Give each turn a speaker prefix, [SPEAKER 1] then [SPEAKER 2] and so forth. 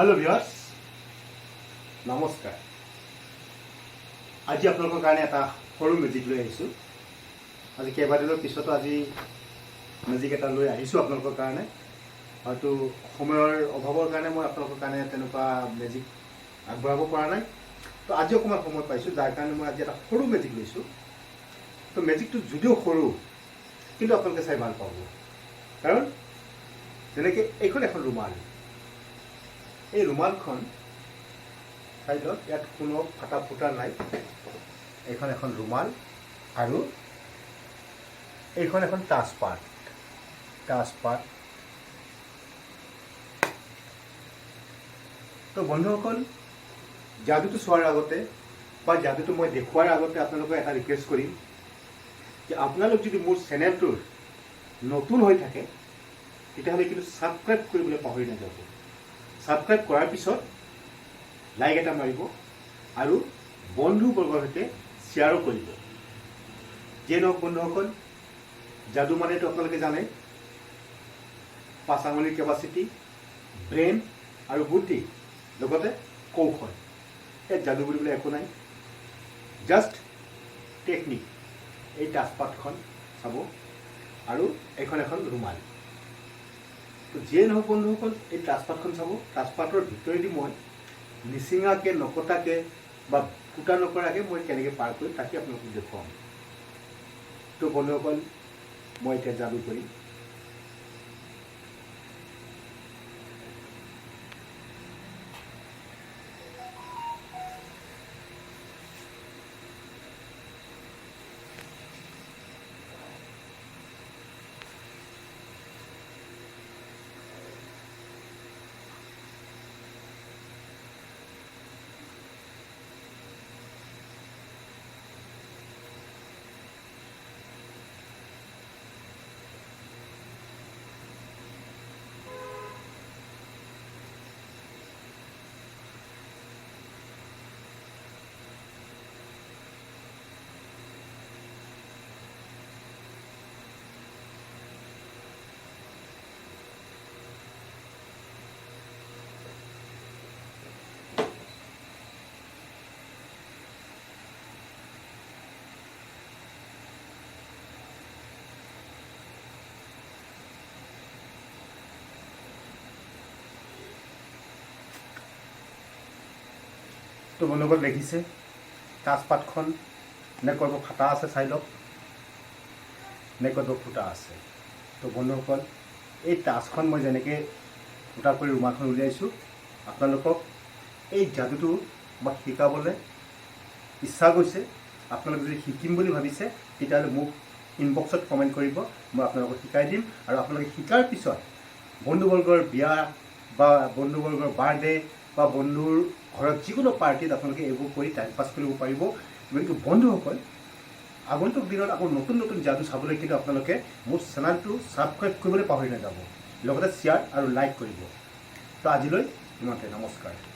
[SPEAKER 1] Hello' viewers, নমস্কাৰ। আজি আপোনালোকৰ কাৰণে এটা সৰু মেজিক লৈ আহিছোঁ। আজি কেইবাদিনৰ পিছতো আজি মেজিক এটা লৈ আহিছোঁ আপোনালোকৰ কাৰণে। হয়তো সময়ৰ অভাৱৰ কাৰণে মই আপোনালোকৰ কাৰণে তেনেকুৱা মেজিক আগবঢ়াব পৰা নাই। তো আজি অকণমান সময় পাইছোঁ, যাৰ কাৰণে মই আজি এটা সৰু মেজিক লৈছোঁ। তো মেজিকটো যদিও সৰু, কিন্তু আপোনালোকে চাই ভাল পাব। কাৰণ যেনেকৈ এইখন এখন ৰুমাল, এই ৰুমালখন চাই লওক, ইয়াত কোনো ফাটা ফুটা নাই। এইখন এখন ৰুমাল আৰু এইখন এখন তাজপাত, তাজপাত। তো বন্ধুসকল, যাদুটো চোৱাৰ আগতে বা যাদুটো মই দেখুওৱাৰ আগতে আপোনালোকক এটা ৰিকুৱেষ্ট কৰিম যে আপোনালোক যদি মোৰ চেনেলটোৰ নতুন হৈ থাকে, তেতিয়াহ'লে কিন্তু ছাবস্ক্ৰাইব কৰিবলৈ পাহৰি নাযাব। ছাবস্ক্ৰাইব কৰাৰ পিছত লাইক এটা মাৰিব আৰু বন্ধুবৰ্গৰ সৈতে শ্বেয়াৰো কৰিব। যিয়ে নহওক বন্ধুসকল, যাদু মানেতো আপোনালোকে জানে, পাঁচ আঙুলিৰ কেপাচিটি, ব্ৰেইন আৰু বুদ্ধি, লগতে কৌশল। ইয়াত যাদু বুলিবলৈ একো নাই, জাষ্ট টেকনিক। এই তাজপাতখন চাব আৰু এইখন এখন ৰুমাল। তো যিয়ে নহওক বন্ধুসকল, এই তাজপাতখন চাব। তাজপাতৰ ভিতৰেদি মই নিচিঙাকৈ, নকটাকৈ বা ফুটা নকৰাকৈ মই কেনেকৈ পাৰ কৰিম, তাকে আপোনালোকক দেখুৱাম। তো বন্ধুসকল, মই এতিয়া যাদু কৰিম। তো বন্ধুসকল, দেখিছে তাজপাতখন নে ক'ৰবাত ফাটা আছে চাই লওক, নে ক'ৰবাত ফুটা আছে। তো বন্ধুসকল, এই তাজখন মই যেনেকৈ ফুটা কৰি ৰুমালখন উলিয়াইছোঁ, আপোনালোকক এই যাদুটো মই শিকাবলৈ ইচ্ছা গৈছে। আপোনালোকে যদি শিকিম বুলি ভাবিছে, তেতিয়াহ'লে মোক ইনবক্সত কমেণ্ট কৰিব, মই আপোনালোকক শিকাই দিম। আৰু আপোনালোকে শিকাৰ পিছত বন্ধুবৰ্গৰ বিয়া বা বন্ধুবৰ্গৰ বাৰ্থডে বা বন্ধুৰ ঘৰত যিকোনো পাৰ্টিত আপোনালোকে এইবোৰ কৰি টাইম পাছ কৰিব পাৰিব। গতিকে বন্ধুসকল, আগন্তুক দিনত আকৌ নতুন নতুন যাদু চাবলৈ কিন্তু আপোনালোকে মোৰ চেনেলটো ছাবস্ক্ৰাইব কৰিবলৈ পাহৰি নাযাব, লগতে শ্বেয়াৰ আৰু লাইক কৰিব। তো আজিলৈ ইমানতে, নমস্কাৰ।